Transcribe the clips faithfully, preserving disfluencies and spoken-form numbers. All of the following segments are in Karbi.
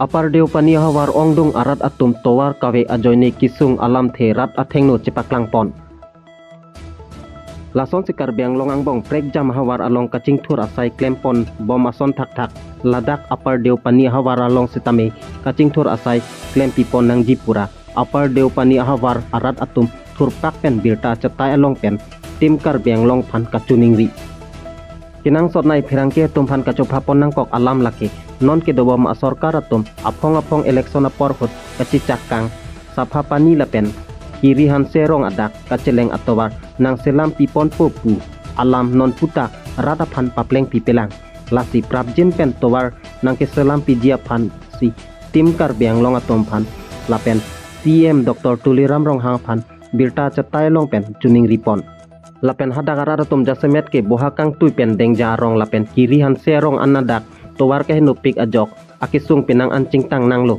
Upper Deopani ahavar ongdung arat atum tovar kave ajoine kesung alamthe rat athengno chepaklangpon. Lasonsi Karbi Anglong angbong prekjam ahavar along kachingthur asai klempon bom ason thakthak, ladak Upper Deopani ahavar along sitame kachingthur asai klempipon nangji pura Upper Deopani ahavar arat atum thurpak pen birta chetai along pen Team Karbi Anglong aphan kachiningri. Kenangsot nai pherangke atum aphan kachophapon nangkok alam lake, non kedobom asorkar atum aphong aphong election apor ahut kachechak kang, sapha pani lapen Kiri Hanse arong adak kacheleng atovar nangselampiponpo pu alam non puta rat aphan paplengpipelang. Lasi prapjin pen tovar nangkeselampiji aphansi Team Karbi Anglong atum aphan lapen C M Doctor Tuliram Ronghang aphan birta chetai along pen chiningripon. Lapen hadak arat atum jasemet ke Bohakangtui pen Dengja arong lapen Kiri Hanse arong an adak tovar kehenopik ajok akesung penang an chingtang nanglo.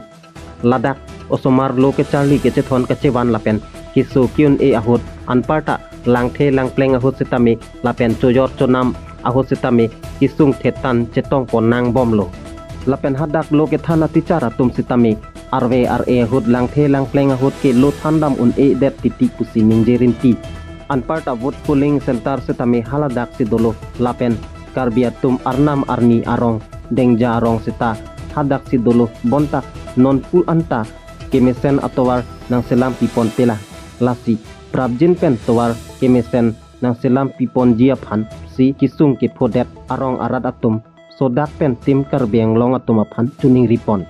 Ladak osomar lo kecharli kechethon kechevan lapen keso ke-un-e ahut anparta langthe langpleng ahut sitame lapen chojor chonam ahut sitame kesung thetan chetongpon nangbomlo. Lapen hadak lo kethan atichar atum sitame arve ar-e ahut langthe langpleng ahut ke lo thandam un-edet titi pusi ningje rinti. Anparta vote polling center sitame haladaksi dolo lapen Karbi atum arnam arni arong Dengja arong sita hadaksi dolo bonta nonpu anta kemesen atovar nangselampiponpelang. Lasi prapjin pen tovar kemesen nangselampiponji aphansi kesung kephodet arong arat atum sodak pen Team Karbi Anglong atum aphan chiningripon.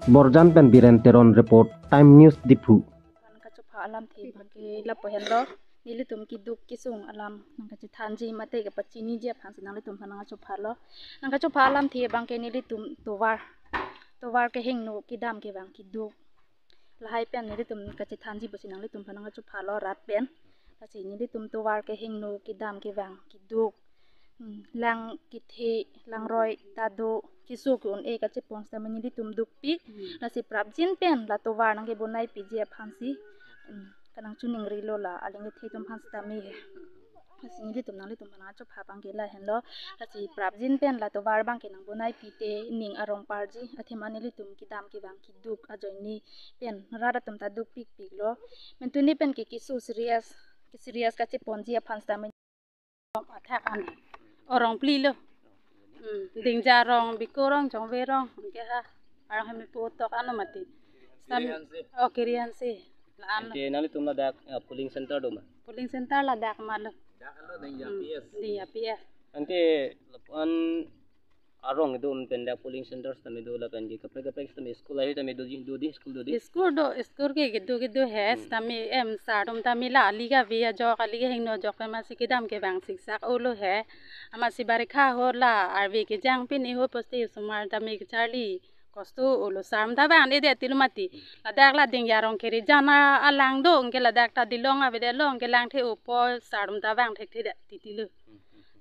Borjan pen Biren Teron report, Time News Diphu. Aphan kachopha alamthe abangke lapu henlo, nelitum keduk kesung alam nangkachethanji mate kapachiniji aphansi nanglitum aphan nangkachophalo. Nangkachopha alamthe abangke nelitum tovar, tovar kehingno kedam kevang keduk, lahai pen nelitum kachethanji pusi nanglitum aphan nangkachophalo rat pen. Lasi nelitum tovar kehingno kedam kevang keduk, hmm, lang kethe langroi ta do, keso ke-un-e kachepon sitame nelitum dukpik. Hmm. Lasi prapjin pen la tovar nangkebonaipiji aphansi, hmm, kanangchiningrilo la aling kethe atum aphan sitame he. Lasi nelitum nanglitum aphan nangkachopha abangke lahenlo. Lasi prapjin pen la tovar abangke nangbonaipite ning arong parji, athema nelitum kedam kevang keduk ajoine pen rat atum ta dukpikpiklo. Mentuni pen ke keso serious, ke serious kacheponji aphan sitame athak an arong plilo. Hmm, Dengja arong, Biko arong, Jongve arong, anke ha arong hemi putok ano mati. Stam-, Kiri Hanse. Oh, Kiri Hanse. La ano. Ante nanglitum ladak, eh, polling center do ma? Polling center ladak ma lo. Dak ano Dengja, hmm, P S. Dengja P S. Anke lapu-an arong kedo pen dak polling center sitame do lapen ke kaprek kaprek sitame school ahi tame do, do di school do di. School do, school ke kedo kedo he, hmm, sitame em sir atum tame la ali kave ajok, ali kehingno ajok amatsi kedam kevang siksak olo he. Amatsi barikha ahut la arve kejang pini ahut poste osomar tame kecharli kosto olo, sir atum ta vang-edet tilo mati. Ladak la Dengja arong kere jan alang do, anke ladak ta dilong avedetlo, anke langthe opo sir atum ta vang thekthedet titilo.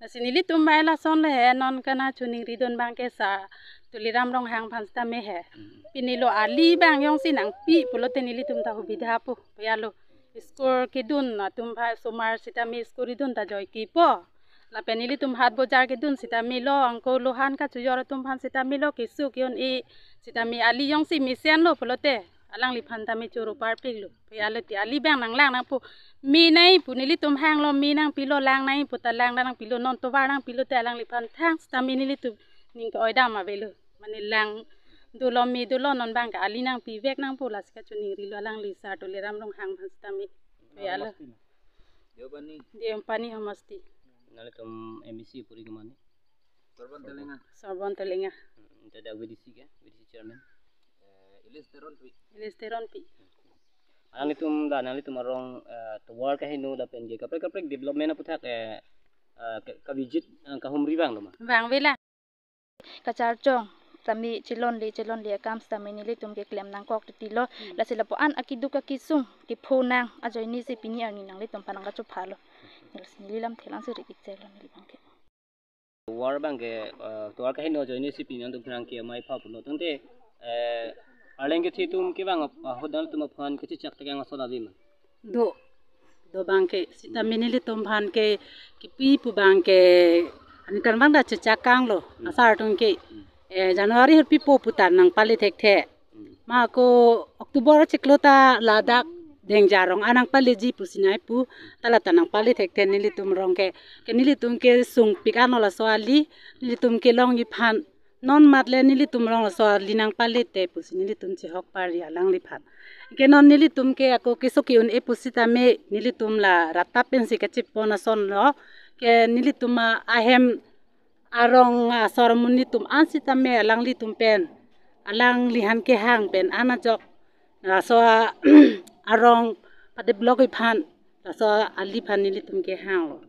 Lasi nelitum bai lason le he, non kanangchiningridun abangke sir Tuliram Ronghang aphan sitame he. Hmm. Pini lo ali abang jongsi nangpi pulote nelitum ta hubidha po, piyalo. School kedun atum aphan osomar sitame school kedun ta joike po. Lapen nelitum hat bojar kedun sitame lo, angko lohan kachojor atum aphan sitame lo, keso ke-un-e sitame ali jongsi mesenlo pulote alangliphan tame choro parpiklo. Piyalo ti ali abang nanglang nangpo. Me nangji pu nelitum hanglo, me nangpilo, lang nangji pu ta lang nangpilo, non tovar nangpilo te alangliphan thang sitame nelitum ning ke-oidam avelo. Mane lang dolo, me dolo, non abangke ali nangpivek nangpo, lasi kachiningrilo alangli sir Tuliram Ronghang aphan sitame. Piyalo. Deopani. Deopani homosti. Nanglitum M A C puri ke mane? Sorbon Telenga. Sorbon Telenga. Hmm, ante dak V D C ke? V D C chairman? Eh, Ilis Teronpi. Ilis Teronpi. Nanglitum dak, nanglitum arong, eh, tovar kehingno lapen ke kaprek kaprek development aputhak, eh, eh, ke, kavijit, eh, kahumri vanglo ma? Vangvela. Kacharchong tame chelonle, chelonle akam sitame nelitum keklem nangkok titilo. Hmm. Lasi lapu-an akeduk akesung kepho nang ajoinesi pini arni nanglitum aphan nangkachophalo. Lasi neli lamthe lang si ri-ik chelo neli abangke. Tovar abangke, eh, tovar kehingno ajoinesi pini nanglitum aphan ke amei pha pulo. Tangte, eh, arleng kethe atum kevang ap-, ahut nanglitum aphan kachechak tekang ason ave ma? Do, do abangke, sitame nelitum aphan ke, kepi pu abangke, aningkan abang ta chechak kanglo, hmm, asar atum ke. Hmm. Eh, January hurpi po puta nangpale thekthe. Ma ako October chiklo ta ladak Dengja arong anang paleji pusi nai pu, ta lata nangpale thekthe nelitum rong ke. Ke nelitum ke sungpik ano laso ali, nelitum kelongji aphan. Non matle nelitum rong laso ali nangpale te pusi nelitum chihok pari alangliphan. Ke non nelitum ke ako keso ke-un-e pusitame nelitum la rat ta pensi kachepon asonlo. Ke nelitum a-, ahem arong asor amonit atum an sitame alanglitum pen, alangliphan kehang pen an ajok laso a-, arong padevelopji aphan, laso ali aphan nelitum kehanglo.